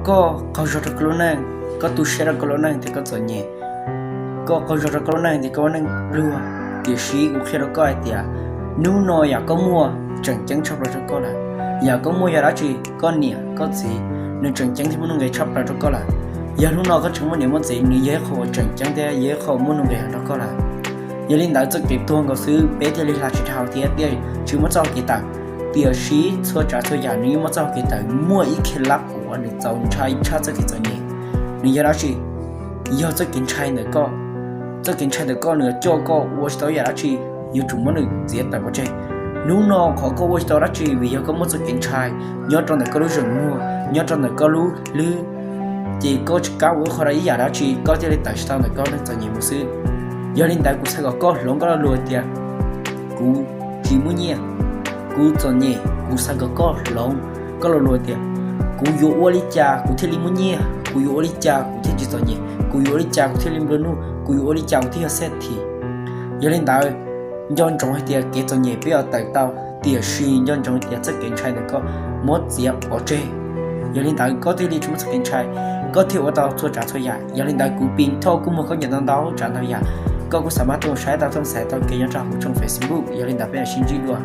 Koj qaug zog rau koj lub neej, koj tu siab rau koj lub neej tias koj txom nyem, koj qaug zog rau koj lub neej tias koj ua neej pluag. Tiam sis kuv qhia rau koj hais tias hnub no yam koj muaj tseem ceeb tshaj plaws rau koj lawm. Yam koj muaj yog dab tsi, koj niam koj txiv, nws tseem ceeb thiab muaj nuj nqis tshaj plaws rau koj lawm. Yog hnub no koj tseem muaj niam muaj txiv, nws yog ib qho uas tseem ceeb thiab yog ib qho uas muaj nuj nqis heev rau koj lawm. Yog li ntawd txoj kev tuag nkaus xwb peb thiaj li hla tsis dhau thiab thiaj tsis muaj txoj hau kev tawm. Tiam sis txhua tsav txhua yam nws yeej muaj txoj hau kev tawm, muaj ib khib lab uas nws txaus ntshai tshaj txoj kev txom nyem. Nws yog dab tsi? Yog txoj kev ntshai ntawm koj. Txoj kev ntshai ntawm koj nws coj koj ua tsis tau yam dab tsi, yuav tsum muab nws txiav tawm pov tseg. Hnub no qhov koj ua tsis tau dab tsi vim yog koj muaj txoj kev ntshai nyob rau ntawm koj lub zeem muag, nyob rau ntawm koj lub hlwb, ces koj tsis kam ua ib qho dab ib yam dab tsi koj thiaj li tawm tsis tau ntawm koj neej txom nyem mus xwb. Yog li ntawd kuv xav kom koj hloov koj lo lus tias kuv tsis muaj nyiaj, kuv txom nyem. Kuv xav kom koj hloov koj lo lus tias kuv yuav ua li cas kuv thiaj li muaj nyiaj, kuv yuav ua li cas kuv thiaj tsis txom nyem, kuv yuav ua li cas kuv thiaj li nplua nuj, kuv yuav ua li cas kuv thiaj yog xej thim. Yog li ntawd, nco ntsoov hais tias kev txom nyem peb yuav tawm tau, tiam sis nco ntsoov hais tias txoj kev ntshai ntawm koj muab txiav pov tseg. Yog li ntawd koj thiaj li tsis muaj txoj kev ntshai, koj thiaj ua tau txhua tsav txhua yam. Yog li ntawd kuv Pis Thoj kuj muag koj nyiam ntau ntau tsav ntau yam, koj kuj xav mab tuaj saib tau thooj xaiv tau kev nyob rau hauv tshooj Facebook. Yog li ntawd peb mam sib ntsib dua.